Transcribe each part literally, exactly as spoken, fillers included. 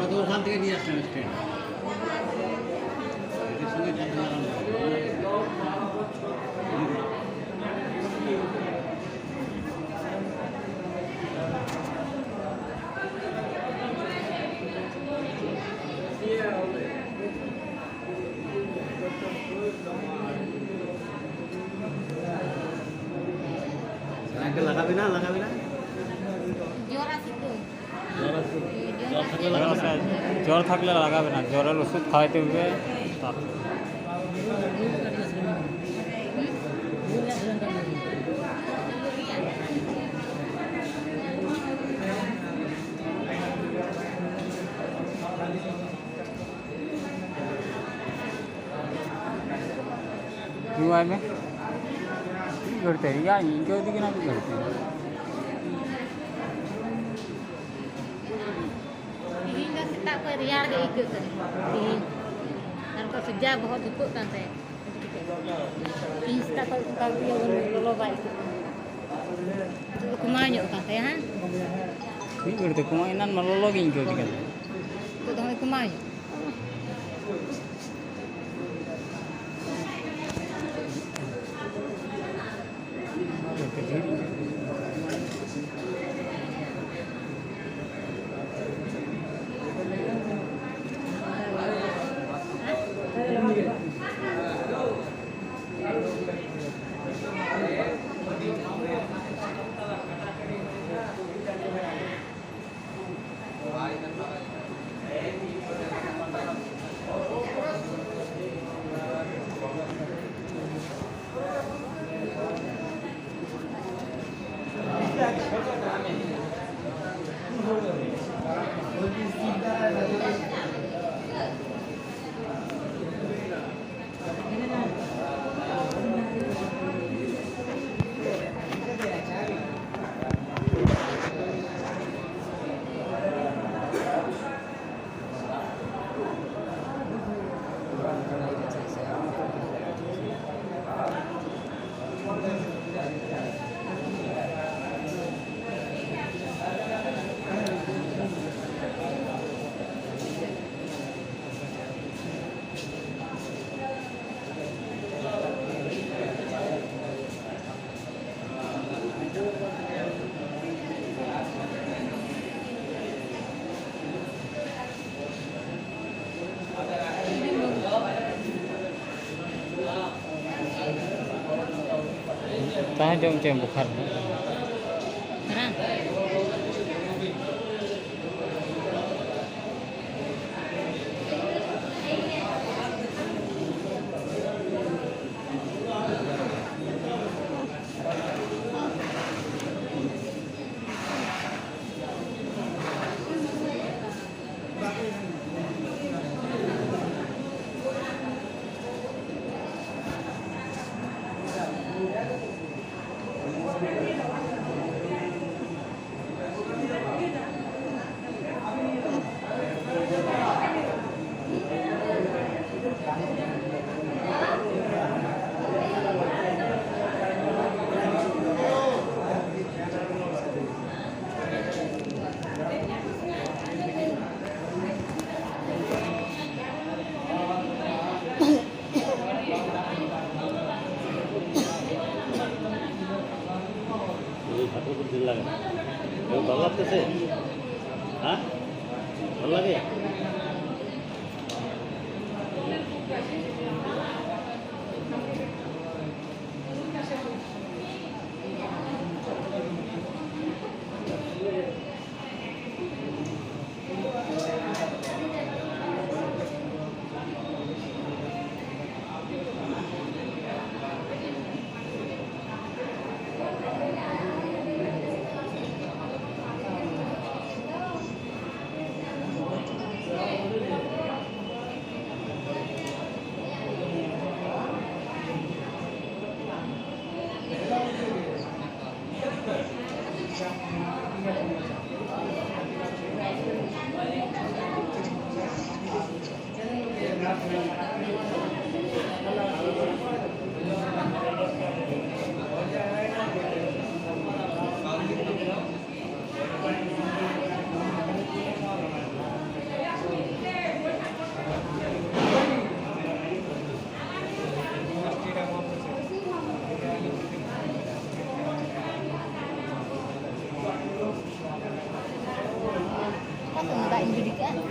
তো ওখান থেকে নিয়ে আসলাম স্ট্যান্ড। এটার সঙ্গে চাদর লাগানো। একটা লাগাবে না, লাগাবে না? জ্বর আছে তো। জ্বর আছে। জ্বর থাকলে লাগাবে না। জ্বর থাকলে লাগাবে না, জ্বরের ওষুধ খাওয়াইতে হবে। ᱧᱩᱣᱟᱭ ᱢᱮ᱾ ᱢᱤᱫ ᱜᱷᱟᱹᱲᱤ ᱛᱮ ᱨᱮᱭᱟᱲ ᱤᱧ ᱟᱹᱭᱠᱟᱹᱣ ᱤᱫᱤ ᱠᱟᱱᱟ, ᱢᱤᱫ ᱜᱷᱟᱹᱲᱤ ᱛᱮ᱾ ᱛᱤᱦᱤᱧ ᱫᱚ ᱥᱮᱛᱟᱜ ᱠᱷᱚᱱ ᱨᱮᱭᱟᱲ ᱜᱮ ᱟᱹᱭᱠᱟᱹᱜ ᱠᱟᱱᱟ᱾ ᱛᱤᱦᱤᱧ ᱟᱨ ᱚᱱᱠᱟ ᱥᱚᱡᱟ ᱵᱚᱦᱚᱜ ᱫᱷᱩᱠᱟᱹᱜ ᱠᱟᱱ ᱛᱟᱭᱟ᱾ ᱛᱤᱦᱤᱧ ᱥᱮᱛᱟᱜ ᱠᱷᱚᱱ ᱚᱱᱠᱟ ᱤᱭᱟᱹ ᱞᱚᱞᱚ ᱵᱟᱭ ᱟᱹᱭᱠᱟᱹᱜ ᱠᱟᱱᱟ᱾ ᱱᱤᱛᱚᱜ ᱫᱚ ᱠᱚᱢᱟᱣ ᱧᱚᱜ ᱠᱟᱱ ᱛᱟᱭᱟ, ᱦᱮᱸ? ᱢᱤᱫ ᱜᱷᱟᱹᱲᱤ ᱛᱮ ᱠᱚᱢᱟᱣ, ᱮᱱᱟᱱ ᱢᱟ ᱞᱚᱞᱚ ᱜᱤᱧ ᱟᱹᱭᱠᱟᱹᱣ ᱠᱮᱫᱟ᱾ ᱱᱤᱛᱚᱜ ᱫᱚ ᱦᱚᱸᱜᱼᱚᱭ ᱠᱚᱢᱟᱣ ᱧᱚᱜ᱾ ᱛᱟᱦᱮᱸ ᱦᱚᱪᱚᱜ ᱢᱮ, ᱪᱮᱫ ᱮᱢ ᱵᱚᱠᱷᱟᱨ ᱮᱱᱟ? ᱦᱮᱸ᱾ ᱵᱷᱟᱞᱚ ᱞᱟᱜᱮ? ᱦᱮᱸ? ᱵᱷᱟᱞᱚ ᱞᱟᱜᱮ? ᱚᱠᱟ ᱠᱷᱚᱱ ᱫᱟᱜ ᱤᱧ ᱜᱤᱰᱤ ᱠᱟᱜᱼᱟ?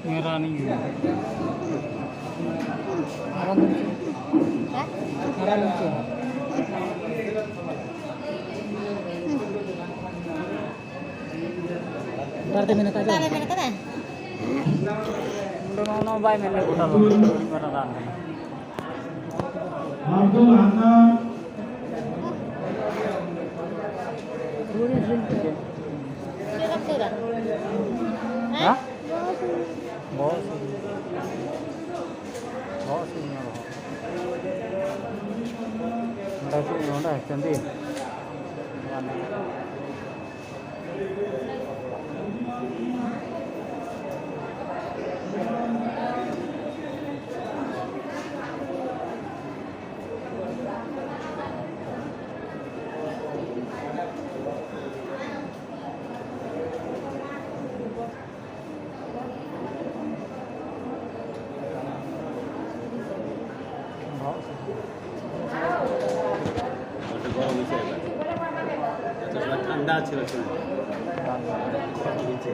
मेरा नहीं है। आराम से। आराम से। ᱰᱟᱠᱛᱟᱨ ᱫᱚ ᱢᱮᱱ ᱠᱟᱫᱟ? ᱰᱟᱠᱛᱟᱨ ᱫᱚ ᱢᱮᱱ ᱠᱟᱫᱟ? ᱱᱚᱰᱮ ᱢᱟ ᱚᱱᱟ ᱵᱟᱭ ᱢᱮᱱ ᱞᱮᱫ ᱜᱚᱴᱟ ᱫᱚ᱾ ᱢᱟᱨᱟᱝ ᱨᱟᱱ ᱠᱟᱱᱟ᱾ ᱟᱵᱫᱩᱞ ᱦᱟᱱᱱᱟᱱ᱾ ᱪᱮᱫ ᱮᱢ ᱥᱩᱨᱟ? ᱦᱮᱸ? ᱵᱚᱦᱚᱜ ᱥᱩᱨ᱾ ᱵᱚᱦᱚᱜ ᱥᱩᱨ ᱧᱚᱜ ᱵᱚᱦᱚᱜ᱾ ᱱᱚᱸᱰᱮ ᱥᱩᱨ ᱧᱚᱜ, ᱱᱚᱸᱰᱮ ᱪᱟᱹᱱᱫᱤ᱾ একটু গরম হয়েছে এবার। এত সময় ঠান্ডা ছিল শরীরটা। নিচে।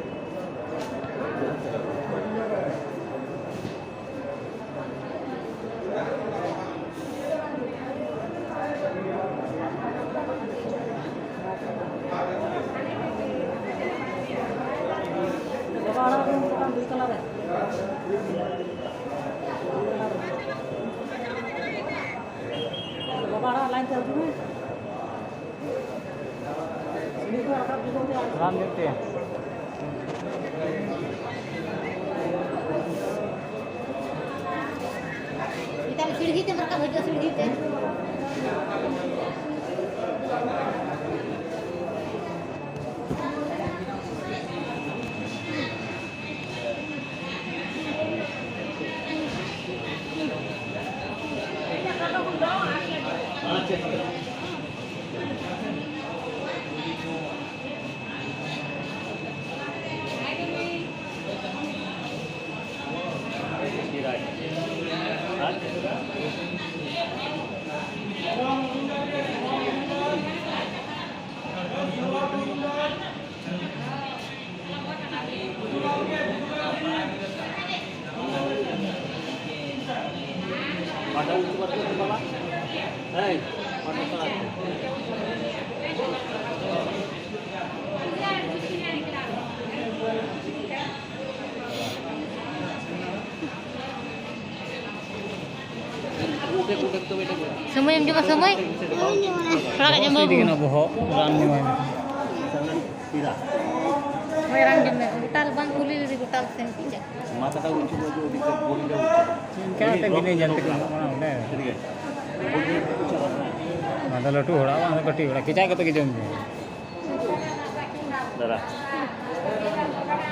ᱵᱟᱵᱟ ᱟᱲᱟᱜ ᱨᱮ ᱢᱤᱫᱴᱟᱝ ᱫᱩᱭ ᱛᱟᱞᱟ ᱨᱮ᱾ ᱵᱟᱵᱟ ᱟᱲᱟᱜ ᱞᱟᱭᱤᱱ ᱛᱮ ᱦᱤᱡᱩᱜ ᱢᱮ᱾ ᱨᱟᱱ ᱧᱩᱜ ᱛᱮ᱾ ᱱᱮᱛᱟᱨ ᱥᱤᱲᱦᱤ ᱛᱮᱢ ᱨᱟᱠᱟᱵ ᱦᱤᱡᱩᱜᱼᱟ, ᱥᱤᱲᱦᱤ ᱛᱮ᱾ ᱮᱢ ᱡᱚᱢᱟ ᱥᱚᱢᱚᱭ? ᱛᱷᱚᱲᱟ ᱜᱟᱱ ᱡᱚᱢ ᱵᱟᱹᱵᱩ᱾ ᱤᱫᱤ ᱠᱟᱱᱟ ᱵᱚᱦᱚᱜ, ᱨᱟᱱ ᱡᱚᱢᱟᱭ ᱢᱮ᱾ ᱦᱳᱭ, ᱨᱟᱱ ᱡᱚᱢ ᱢᱮ᱾ ᱜᱚᱴᱟ ᱫᱚ ᱵᱟᱝ ᱠᱩᱞᱤ ᱞᱮᱫᱮ, ᱜᱚᱴᱟ ᱥᱮᱱ ᱠᱮᱫᱟ᱾ ᱤᱱᱠᱟ ᱠᱟᱛᱮ ᱵᱤᱱᱟᱹ ᱡᱟᱱᱛᱮ ᱠᱚ ᱮᱢᱚᱜ ᱠᱟᱱᱟ ᱚᱸᱰᱮ᱾ ᱚᱱᱟ ᱫᱚ ᱞᱟᱹᱴᱩ ᱦᱚᱲᱟᱜ ᱵᱟᱝ, ᱠᱟᱹᱴᱤᱡ ᱦᱚᱲᱟᱜ ᱠᱮᱪᱟᱜ ᱠᱟᱛᱮ ᱜᱮ ᱡᱚᱢ ᱢᱮ᱾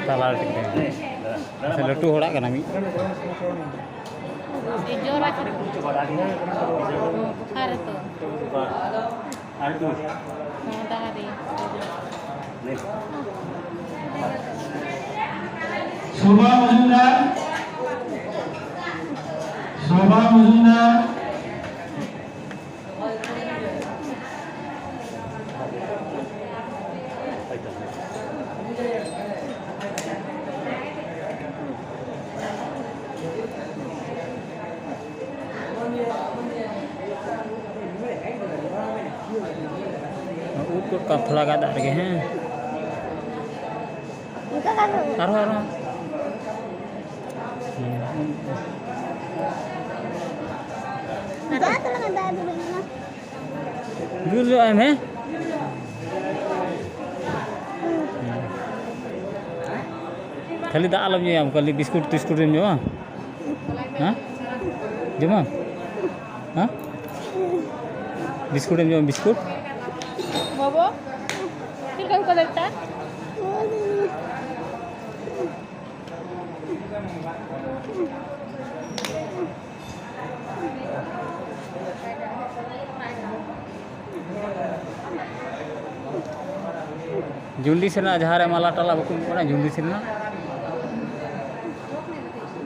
ᱛᱟᱞᱟ ᱨᱮ ᱴᱷᱤᱠ ᱛᱟᱦᱮᱱᱟ᱾ ᱥᱮ ᱞᱟᱹᱴᱩ ᱦᱚᱲᱟᱜ ᱠᱟᱱᱟ ᱢᱤᱫ᱾ ᱡᱚᱨ ᱟᱪᱪᱷᱟ᱾ ᱵᱩᱠᱷᱟᱨ ᱨᱮ ᱛᱚ᱾ ᱦᱚᱸ, ᱰᱟᱦᱟᱨ ᱨᱮ᱾ ᱥᱳᱵᱷᱟ ᱢᱚᱡᱩᱢᱫᱟᱨ, ᱥᱳᱵᱷᱟ ᱢᱚᱡᱩᱢᱫᱟᱨ᱾ ᱩᱫ ᱜᱚᱫ ᱠᱟᱜ ᱛᱷᱚᱲᱟ ᱜᱟᱱ ᱫᱟᱜ ᱨᱮᱜᱮ, ᱦᱮᱸ᱾ ᱟᱨᱦᱚᱸ, ᱟᱨᱦᱚᱸ᱾ ᱦᱮᱸ᱾ ᱫᱩᱞ ᱧᱚᱜ ᱟᱭ ᱢᱮ᱾ ᱠᱷᱟᱹᱞᱤ ᱫᱟᱜ ᱟᱞᱚᱢ ᱧᱩᱭᱟ, ᱠᱷᱟᱹᱞᱤ ᱵᱤᱥᱠᱩᱴ ᱴᱤᱥᱠᱩᱴ ᱮᱢ ᱡᱚᱢᱟ᱾ ᱦᱮᱸ? ᱡᱚᱢᱟᱢ? ᱦᱮᱸ? ᱵᱤᱥᱠᱩᱴ ᱮᱢ ᱡᱚᱢᱟ, ᱵᱤᱥᱠᱩᱴ? ᱵᱟᱵᱟ, ᱪᱮᱫ ᱞᱮᱠᱟᱢ ᱠᱚᱞᱮᱫ ᱛᱟᱦᱮᱸ? ᱡᱩᱱᱰᱤᱥ ᱨᱮᱱᱟᱜ ᱡᱟᱦᱟᱸ ᱨᱮ ᱢᱟᱞᱟ ᱴᱟᱞᱟ ᱵᱟᱠᱚ ᱮᱢᱚᱜ ᱠᱟᱱᱟ, ᱡᱩᱱᱰᱤᱥ ᱨᱮᱱᱟᱜ?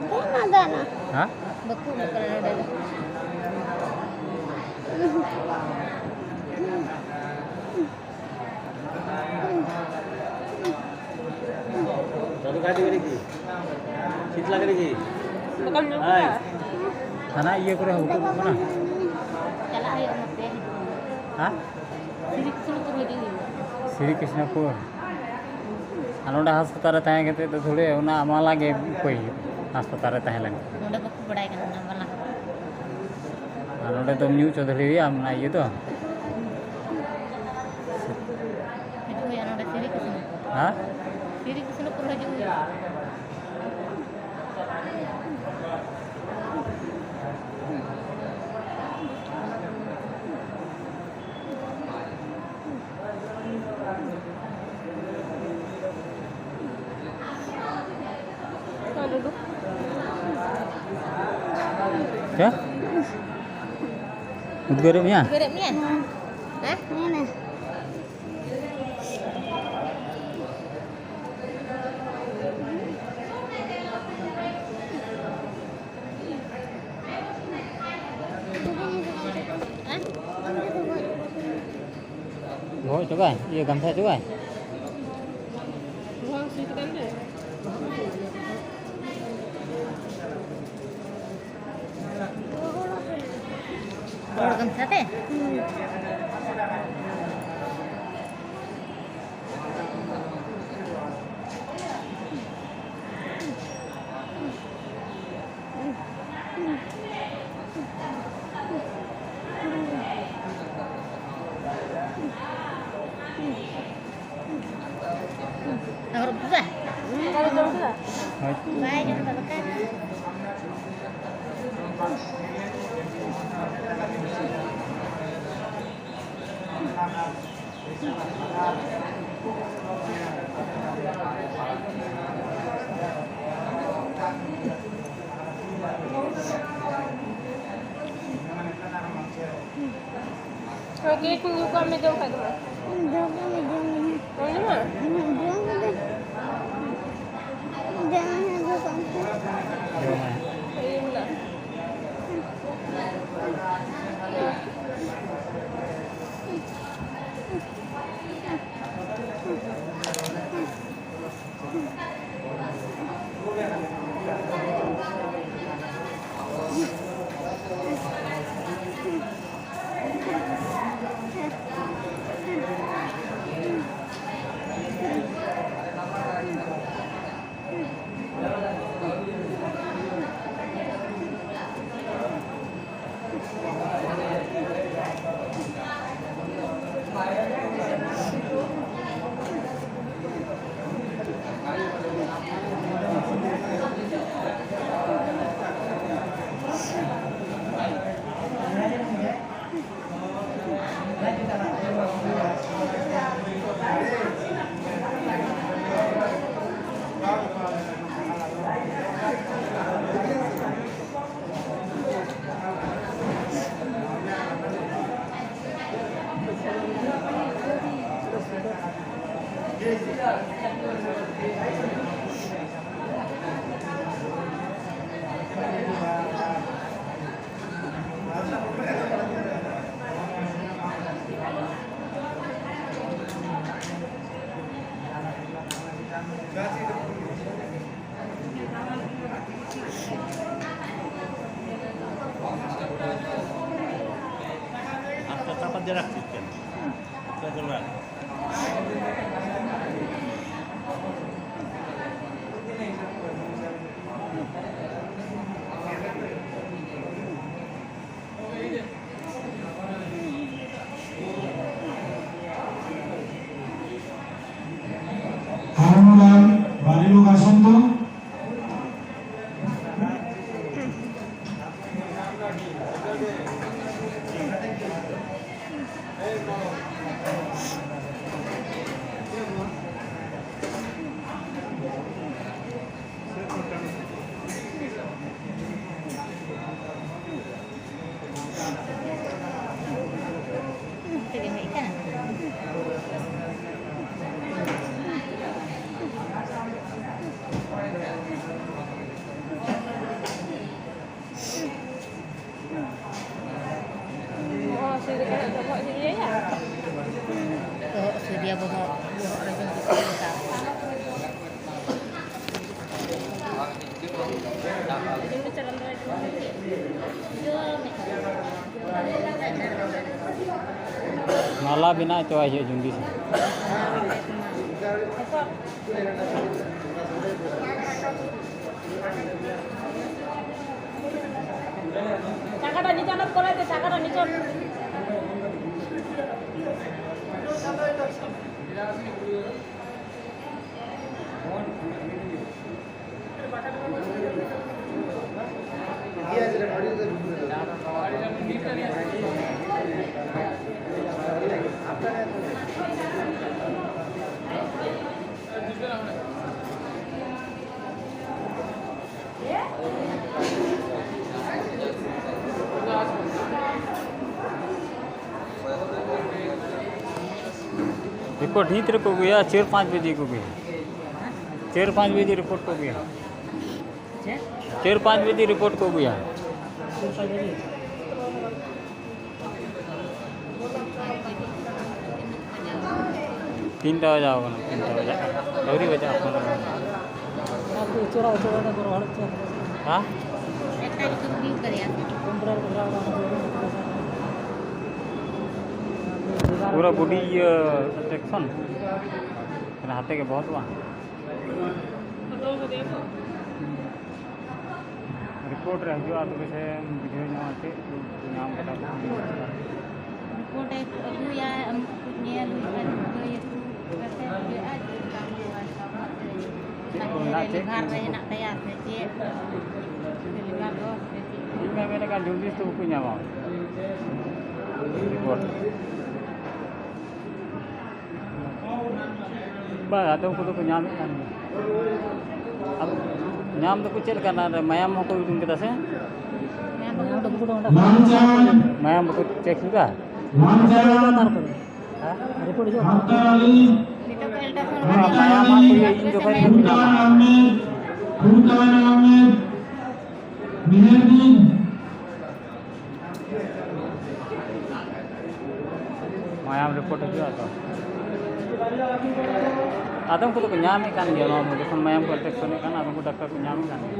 ᱵᱟᱹᱱᱩᱜᱼᱟ, ᱵᱟᱹᱱᱩᱜᱼᱟ᱾ ᱦᱮᱸ? ᱵᱟᱠᱚ ᱮᱢᱚᱜ ᱠᱟᱱᱟ ᱱᱚᱰᱮ ᱫᱚ᱾ ᱪᱟᱞᱩ ᱠᱟᱭ ᱫᱮᱵᱮ ᱱᱟᱠᱤ? ᱪᱮᱫ ᱞᱟᱜᱮ ᱱᱟᱠᱤ? ᱵᱟᱠᱚᱢ ᱧᱟᱢ ᱦᱟᱭ᱾ ᱠᱟᱫᱟ? ᱦᱟᱱᱟ ᱤᱭᱟᱹ ᱠᱚᱨᱮ ᱦᱚᱸ ᱵᱟᱠᱚ ᱮᱢᱚᱜ ᱠᱟᱱᱟ? ᱪᱟᱞᱟᱜ ᱦᱩᱭᱩᱜᱼᱟ ᱱᱚᱛᱮ ᱦᱤᱡᱩᱜ ᱢᱮ᱾ ᱦᱮᱸ? ᱥᱨᱤ ᱠᱨᱤᱥᱱᱚᱯᱩᱨ ᱦᱤᱡᱩᱜ ᱦᱩᱭᱩᱜᱼᱟ᱾ ᱥᱨᱤ ᱠᱨᱤᱥᱱᱚᱯᱩᱨ? ᱟᱨ ᱱᱚᱰᱮ ᱦᱟᱥᱯᱟᱛᱟᱞ ᱨᱮ ᱛᱟᱦᱮᱸ ᱠᱟᱛᱮ ᱫᱚ ᱛᱷᱚᱲᱮ ᱚᱱᱟ ᱢᱟᱞᱟ ᱜᱮ ᱚᱠᱚᱭ ᱦᱩᱭᱩᱜᱼᱟ ᱦᱟᱥᱯᱟᱛᱟᱞ ᱨᱮ ᱛᱟᱦᱮᱸ ᱞᱮᱱᱠᱷᱟᱱ? ᱱᱚᱰᱮ ᱵᱟᱠᱚ ᱵᱟᱲᱟᱭ ᱠᱟᱱᱟ ᱚᱱᱟ ᱢᱟᱞᱟ᱾ ᱱᱚᱰᱮ ᱫᱚᱢ ᱧᱩ ᱦᱚᱪᱚ ᱫᱟᱲᱮᱭᱟᱭᱟ ᱚᱱᱟ ᱤᱭᱟᱹ ᱫᱚ᱾ ᱦᱤᱡᱩᱜ ᱦᱩᱭᱩᱜᱼᱟ ᱱᱚᱰᱮ ᱥᱤᱨᱤ ᱠᱤᱥᱱᱚ᱾ ᱦᱮᱸ? ᱥᱤᱨᱤ ᱠᱤᱥᱱᱚ ᱯᱩᱨ ᱦᱤᱡᱩᱜ ᱦᱩᱭᱩᱜᱼᱟ᱾ ᱪᱮᱫ? ᱩᱫᱽᱜᱟᱹᱨᱮᱫ ᱢᱮᱭᱟ? ᱩᱫᱽᱜᱟᱹᱨᱮᱫ ᱢᱮᱭᱟ? ᱦᱮᱸ? ᱵᱚᱦᱚᱜ ᱪᱟᱵᱟᱭ? ᱤᱭᱟᱹ, ᱜᱟᱢᱪᱷᱟ ᱪᱟᱵᱟᱭ? ᱨᱚᱲ ᱜᱟᱢᱪᱷᱟ ᱛᱮ? ᱟᱨ ᱵᱩᱡᱷᱟᱹᱣ? ᱦᱳᱭ᱾ ᱵᱟᱭ ᱡᱚᱢ ᱫᱟ ᱫᱟᱠᱟ᱾ ᱦᱳᱭ, ᱜᱮᱴ ᱧᱩ ᱠᱟᱜ ᱢᱮ, ᱡᱚᱢ ᱠᱷᱟᱡ ᱫᱚ᱾ ᱡᱚᱢ ᱠᱟᱜ ᱢᱮ, ᱡᱚᱢ ᱢᱮ᱾ ᱵᱟᱢ ᱡᱚᱢᱟ? ᱦᱩᱸ, ᱡᱚᱢ ᱠᱟᱫᱟᱹᱧ᱾ ᱡᱚᱢ ᱢᱮ, ᱡᱚᱢ ᱠᱟᱜ ᱢᱮ᱾ ᱡᱚᱢ ᱢᱮ᱾ ᱤᱭᱟᱹ ᱢᱮᱱᱟᱜᱼᱟ᱾ ᱟᱨ ᱠᱟᱛᱷᱟ ᱵᱟᱫᱮ ᱨᱟᱠᱷ ᱪᱮᱫ ᱠᱟᱱᱟ? ᱟᱪᱪᱷᱟ, ᱪᱚᱞᱚ᱾ ᱟᱨ ᱱᱚᱰᱮ ᱵᱟᱨᱮ ᱞᱳᱠ ᱟᱥᱚᱱ ᱫᱚ ᱛᱮᱜᱮ ᱦᱮᱡ ᱠᱟᱱᱟ᱾ ᱵᱚᱦᱚᱜ ᱦᱟᱹᱥᱩᱭᱮᱫ ᱠᱟᱱᱟ, ᱵᱚᱦᱚᱜ ᱤᱭᱟᱹᱭᱟ᱾ ᱵᱚᱦᱚᱜ ᱦᱟᱹᱥᱩᱭᱮᱫᱮᱭᱟ, ᱵᱚᱦᱚᱜ, ᱵᱚᱦᱚᱜ ᱨᱮ ᱡᱚᱢ ᱠᱟᱛᱮ ᱞᱟᱜᱟᱣ᱾ ᱢᱟᱞᱟ ᱵᱮᱱᱟᱣ ᱦᱚᱪᱚᱣᱟᱭ ᱦᱩᱭᱩᱜᱼᱟ ᱡᱩᱱᱰᱤ ᱥᱮ᱾ চাকাটা নিচে আনত করে দে, চাকাটা নিচে আনত। ᱨᱤᱯᱳᱨᱴ ᱱᱤᱛ ᱨᱮᱠᱚ ᱟᱹᱜᱩᱭᱟ, ᱪᱟᱨ ᱯᱟᱸᱪ ᱵᱟᱡᱮ ᱠᱚ ᱟᱹᱜᱩᱭᱟ᱾ ᱪᱟᱨ ᱯᱟᱸᱪ ᱵᱟᱡᱮ ᱨᱤᱯᱳᱨᱴ ᱠᱚ ᱟᱹᱜᱩᱭᱟ᱾ ᱪᱟᱨ ᱯᱟᱸᱪ ᱵᱟᱡᱮ ᱨᱤᱯᱳᱨᱴ ᱠᱚ ᱟᱹᱜᱩᱭᱟ᱾ ᱛᱤᱱᱴᱟ ᱵᱟᱡᱟᱣ ᱠᱟᱱᱟ, ᱛᱤᱱᱴᱟ ᱵᱟᱡᱟᱜ ᱠᱟᱱᱟ, ᱟᱹᱣᱨᱤ ᱵᱟᱡᱟᱜᱼᱟ ᱮᱠᱷᱚᱱ᱾ ᱦᱮᱸ? ᱯᱩᱨᱟᱹ ᱵᱚᱰᱤ ᱤᱭᱟᱹ ᱴᱮᱠᱥᱚᱱ, ᱦᱟᱛᱮ ᱜᱮ ᱵᱚᱦᱚᱛ ᱵᱟᱝ᱾ ᱨᱤᱯᱳᱨᱴ ᱨᱮ ᱦᱤᱡᱩᱜᱼᱟ, ᱛᱚᱵᱮ ᱥᱮ ᱵᱩᱡᱷᱟᱹᱣ ᱧᱟᱢᱟ ᱪᱮᱫ ᱠᱚ ᱧᱟᱢ ᱠᱟᱫᱟ ᱠᱚ᱾ ᱨᱤᱯᱳᱨᱴ ᱮ ᱟᱹᱜᱩᱭᱟ, ᱧᱮᱞ ᱦᱩᱭᱩᱜᱼᱟ, ᱞᱟᱹᱭ ᱟᱠᱚ, ᱛᱚᱵᱮ ᱥᱮ ᱵᱩᱡᱷᱟᱹᱜᱼᱟ ᱪᱮᱫ ᱞᱮᱠᱟ ᱦᱩᱭᱩᱜᱼᱟ᱾ ᱪᱮᱫ ᱠᱚ ᱢᱮᱱᱟᱜᱼᱟ, ᱪᱮᱫ ᱞᱤᱵᱷᱟᱨ ᱨᱮ ᱦᱮᱱᱟᱜ ᱛᱟᱭᱟ ᱥᱮ ᱪᱮᱫ? ᱞᱤᱵᱷᱟᱨ ᱫᱚ ᱥᱮ ᱪᱮᱫ? ᱤᱧ ᱢᱟ ᱢᱮᱱᱮᱫ ᱠᱟᱱ ᱡᱚᱞᱫᱤ ᱛᱮ ᱵᱟᱠᱚ ᱧᱟᱢᱟ ᱨᱤᱯᱳᱨᱴ᱾ ᱵᱟᱝ, ᱟᱫᱚ ᱩᱱᱠᱩ ᱫᱚᱠᱚ ᱧᱟᱢᱮᱫ ᱠᱟᱱ ᱜᱮᱭᱟ᱾ ᱟᱫᱚ ᱧᱟᱢ ᱫᱚᱠᱚ ᱪᱮᱫ ᱞᱮᱠᱟ, ᱚᱱᱟ ᱨᱮ ᱢᱟᱭᱟᱢ ᱦᱚᱸᱠᱚ ᱩᱰᱩᱝ ᱠᱮᱫᱟ ᱥᱮ? ᱢᱟᱭᱟᱢ ᱫᱚᱠᱚ ᱩᱰᱩᱝ ᱠᱮᱫᱟ᱾ ᱢᱟᱭᱟᱢ ᱵᱟᱠᱚ ᱪᱮᱠ ᱞᱮᱫᱟ? ᱛᱟᱨᱯᱚᱨᱮ ᱦᱮᱸ? ᱨᱤᱯᱳᱨᱴ ᱦᱤᱡᱩᱜᱼᱟ᱾ ᱱᱤᱛᱚᱜ ᱠᱚ ᱮᱞᱴᱨᱟᱥᱟᱣᱩᱱᱰ ᱦᱮᱸ, ᱠᱟᱛᱮ ᱢᱟᱭᱟᱢ ᱢᱟ ᱠᱚ ᱤᱭᱟᱹ, ᱤᱧ ᱡᱚᱠᱷᱚᱱ ᱠᱚ ᱧᱟᱢᱟ᱾ ᱯᱷᱩᱞᱠᱟᱱ ᱟᱦᱢᱮᱫ, ᱯᱷᱩᱞᱠᱟᱱ ᱟᱦᱢᱮᱫ, ᱢᱮᱦᱮᱨᱫᱤᱱ᱾ ᱢᱟᱭᱟᱢ ᱨᱤᱯᱳᱨᱴ ᱦᱤᱡᱩᱜᱼᱟ ᱛᱚ᱾ ᱟᱫᱚᱢ ᱠᱚᱫᱚ ᱠᱚ ᱧᱟᱢᱮᱫ ᱠᱟᱱ ᱜᱮᱭᱟ, ᱱᱚᱣᱟ ᱡᱚᱠᱷᱚᱱ ᱢᱟᱭᱟᱢ ᱠᱚ ᱤᱱᱯᱷᱮᱠᱥᱚᱱᱮᱫ ᱠᱟᱱ, ᱟᱫᱚᱢ ᱠᱚ ᱰᱟᱠᱛᱟᱨ ᱠᱚ ᱧᱟᱢᱮᱫ ᱠᱟᱱ ᱜᱮᱭᱟ᱾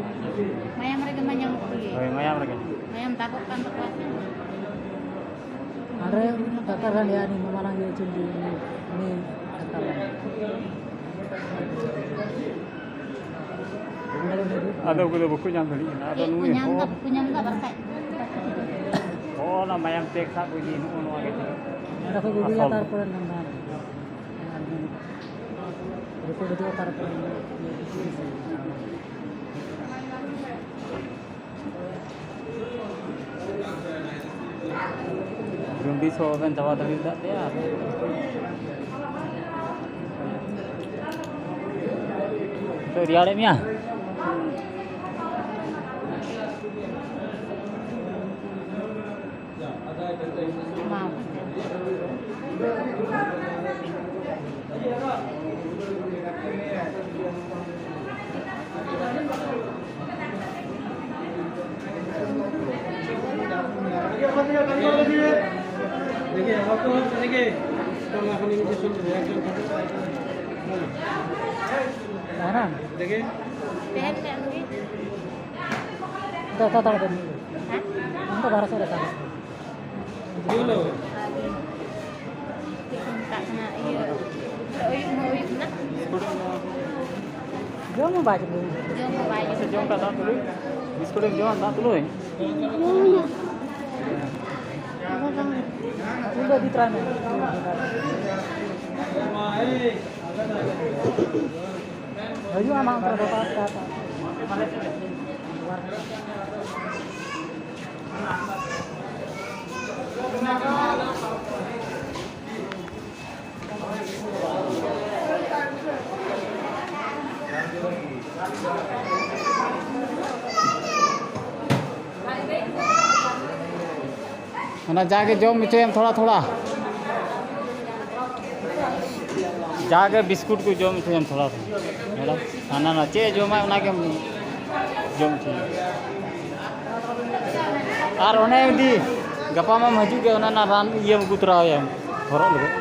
ᱢᱟᱭᱟᱢ ᱨᱮᱜᱮ ᱢᱟ ᱧᱟᱢᱚᱜ ᱜᱮ᱾ ᱦᱳᱭ, ᱢᱟᱭᱟᱢ ᱨᱮᱜᱮ᱾ ᱢᱟᱭᱟᱢ ᱫᱟᱜᱚᱜ ᱠᱟᱱ ᱛᱟᱠᱚᱣᱟ ᱥᱮ᱾ ᱟᱨᱮ ᱰᱟᱠᱛᱟᱨ ᱨᱟᱱ ᱭᱟ, ᱱᱤ ᱢᱟᱢᱟ ᱱᱟᱝ ᱭᱟ ᱪᱩᱞ ᱫᱤ, ᱱᱤ, ᱱᱤ ᱰᱟᱠᱛᱟᱨ ᱨᱟᱱ᱾ ᱟᱫᱚ ᱩᱱᱠᱩ ᱫᱚ ᱵᱟᱠᱚ ᱧᱟᱢ ᱫᱟᱲᱮᱭᱟᱜ ᱠᱟᱱᱟ᱾ ᱟᱫᱚ ᱪᱮᱫ ᱠᱚ ᱱᱩᱭ ᱧᱟᱢ ᱦᱚᱲ ᱫᱟ, ᱵᱟᱠᱚ ᱧᱟᱢ ᱫᱟ, ᱵᱟᱠᱷᱟᱡ ᱦᱚᱸ, ᱚᱱᱟ ᱢᱟᱭᱟᱢ ᱪᱮᱠ ᱥᱟᱵ ᱠᱚ ᱤᱫᱤ, ᱱᱚᱜᱼᱚ ᱱᱚᱣᱟ ᱜᱮ ᱚᱸᱰᱮ ᱠᱷᱚᱡ ᱠᱚ ᱟᱹᱜᱩᱭᱟ, ᱟᱥᱚᱞ᱾ ᱛᱟᱨᱯᱚᱨᱮ ᱱᱚᱝᱠᱟ ᱨᱤᱯᱳᱨᱴ ᱦᱤᱡᱩᱜᱼᱟ, ᱛᱟᱨᱯᱚᱨᱮ ᱡᱚᱞᱫᱤ ᱥᱚ ᱵᱮᱱ ᱪᱟᱵᱟ ᱫᱟᱲᱮ ᱟᱠᱟᱫ ᱛᱟᱭᱟ᱾ ᱛᱚ, ᱨᱮᱭᱟᱲᱮᱫ ᱢᱮᱭᱟ? ᱢᱟ᱾ ᱛᱟᱦᱮᱱᱟ? ᱛᱟᱦᱮᱱ ᱢᱮ ᱟᱢ ᱜᱮ᱾ ᱫᱚ ᱚᱠᱟ ᱛᱟᱲ ᱵᱮᱱ ᱦᱮᱸ? ᱟᱢ ᱫᱚ ᱵᱟᱨᱚ ᱥᱚ ᱨᱮ ᱛᱟᱦᱮᱱᱟ᱾ ᱪᱮᱫ ᱠᱚ ᱢᱮᱛᱟᱜ ᱠᱟᱱᱟ? ᱤᱭᱟᱹ, ᱟᱹᱭᱩᱵ ᱦᱚᱸ ᱟᱹᱭᱩᱵ ᱮᱱᱟ᱾ ᱡᱚᱢ ᱦᱚᱸ ᱵᱟᱭ ᱡᱚᱢ᱾ ᱡᱚᱢ ᱦᱚᱸ ᱵᱟᱭ ᱡᱚᱢ᱾ ᱡᱚᱢ ᱠᱟᱜ ᱫᱟᱜ ᱛᱩᱞᱩᱡ? ᱵᱤᱥᱠᱩᱴ ᱮᱢ ᱡᱚᱢᱟ ᱫᱟᱜ ᱛᱩᱞᱩᱡ? ᱩᱱ ᱫᱚ ᱤᱫᱤ ᱛᱚᱨᱟᱭ ᱢᱮ᱾ ᱦᱤᱡᱩᱜ ᱟᱢ ᱦᱟᱸᱜ ᱚᱱᱛᱮ ᱨᱮ ᱫᱚᱠᱟᱱ ᱛᱮ ᱦᱟᱛᱟᱣ᱾ ᱚᱱᱟ ᱡᱟᱜᱮ ᱡᱚᱢ ᱦᱚᱪᱚᱭᱮᱢ ᱛᱷᱚᱲᱟ ᱛᱷᱚᱲᱟ᱾ ᱡᱟᱜᱮ ᱵᱤᱥᱠᱩᱴ ᱠᱚ ᱡᱚᱢ ᱦᱚᱪᱚᱭᱮᱢ ᱛᱷᱚᱲᱟ ᱛᱷᱚᱲᱟ᱾ ᱢᱮᱰᱟᱢ, ᱦᱟᱱᱟ ᱱᱟ ᱪᱮᱫ ᱮ ᱡᱚᱢᱟ ᱚᱱᱟᱜᱮᱢ ᱡᱚᱢ ᱦᱚᱪᱚᱭᱮᱭᱟ᱾ ᱟᱨ ᱚᱱᱮ ᱤᱫᱤ, ᱜᱟᱯᱟ ᱢᱟᱢ ᱦᱤᱡᱩᱜ ᱜᱮ, ᱚᱱᱟ ᱨᱮᱱᱟᱜ ᱨᱟᱱ ᱤᱭᱟᱹᱢ ᱟᱹᱜᱩ ᱛᱚᱨᱟᱣᱟᱭᱟᱢ ᱦᱚᱨᱚᱜ ᱞᱟᱹᱜᱤᱫ᱾